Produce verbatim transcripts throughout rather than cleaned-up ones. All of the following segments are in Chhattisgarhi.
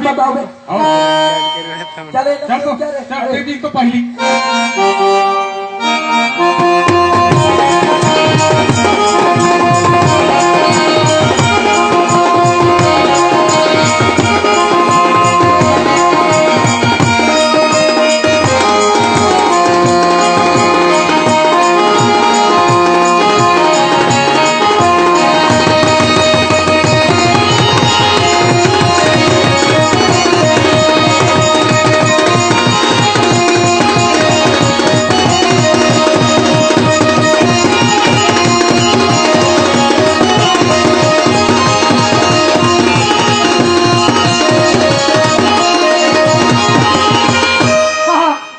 बताओ बे। आओ। चले ना, चल तो, चले। चल, अरे। एक दिन तो पहली।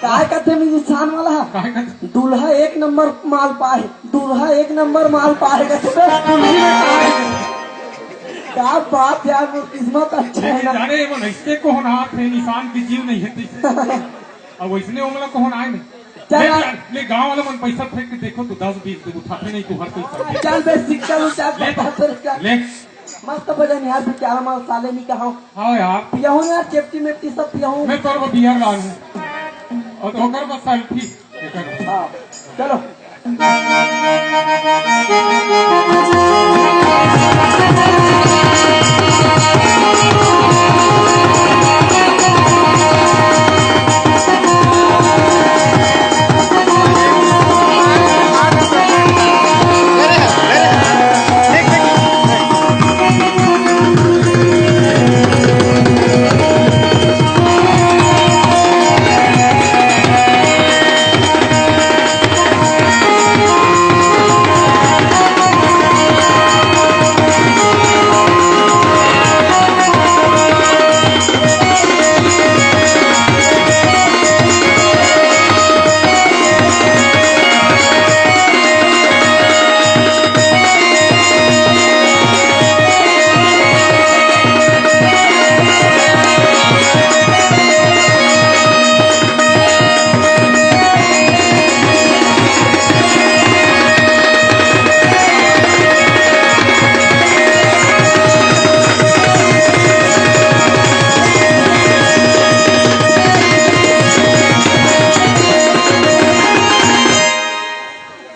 काय कथे म्यूजिशियन वाला? काय कथे? दूल्हा एक नंबर माल पाए, दूल्हा एक नंबर माल पाए कथे। क्या बात यार, वो किस्मत अच्छा है लेकिन ना। जाने, एमन ऐसे कोहनात हे, इंसान के जीव नहीं है तैसे। अब वैसने ओमला कोहनाए नहीं। चल ले यार। यार, ले गांव वाला मन पैसा फेंक के देखो तो दस बीस तो उठाते नहीं, तू हर कोई सब। चल बे, सिक्का उठा ले, बता फिर इसका। ले। मस्त बजन यार, तू क्या माल साले नहीं कहा। हाँ यार। पियाहूँ यार, चेपटी मेपटी सब पियाहूँ। मैं तोर को बियर लाऊँ। और ओकर बस सेल्फी। एकर। हाँ, चलो।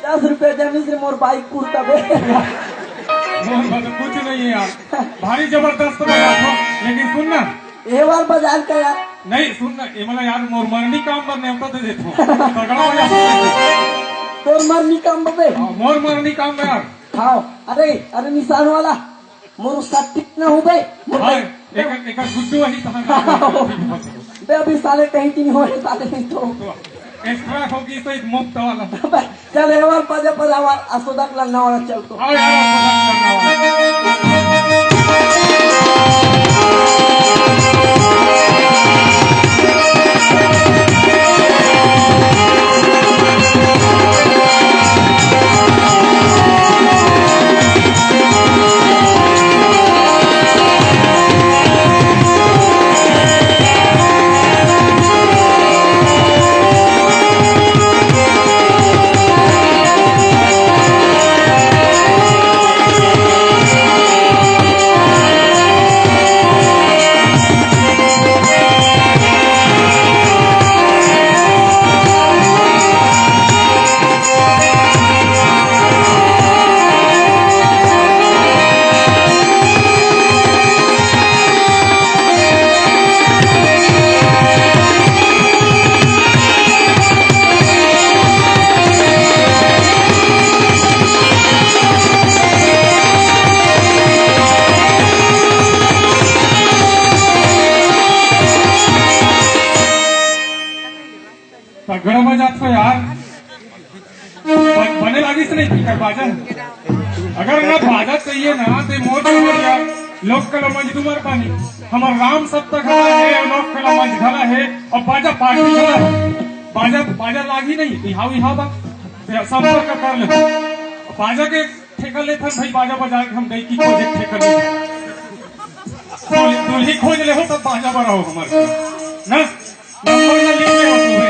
दस रुपया जमीन से मोर बाइक कुर्ता बे। मोहन भाई, कुछ नहीं है यार, भारी जबरदस्त बजा था, लेकिन सुन ना। ये बार बजान का यार। नहीं, सुन ना, ये मला यार मोर मरनी काम पर नेवता दे देता हूँ। तगड़ा बजा सकते। तोर मरनी काम बे। हाँ, मोर मरनी काम यार। हाँ, अरे, अरे निशान वाला। मोर सट्टी न हो बे। मोर हाँ, बे। एकर, एकर गुड्डू वही कहाँ का बे, अभी साले कहीं की नहीं हो रहे, साले नहीं तो। तो एक्स्ट्रा होगी तो एक मुफ्त वाला। बे, चल, एक बार पजे पजावा, असोदक लन्ना वाला चल तो। हाँ यार, असोदक लन्ना वाला। तगड़ा बजात हो यार। ब-, बने लागिस नहीं एकर बाजा। अगर ना बाजा चाहिए ना, ते मोर समझ यार, लोक कला मंच तुम्हार पानी। हमर राम सप्ताह घला है, लोक कला मंच घला है, और बाजा पार्टी घला है। बाजा, बाजा लागी नहीं, इहाव, इहाव बा। संपर्क कर ले। बाजा के ठेका लेथन भाई, बाजा बजा के हम गई की खोजे ठेका ले। दुल्ही, दुल्ही खोज ले हो तब बाजा बजाओ हमर। ना? नंबर ना लिख ले हो तू।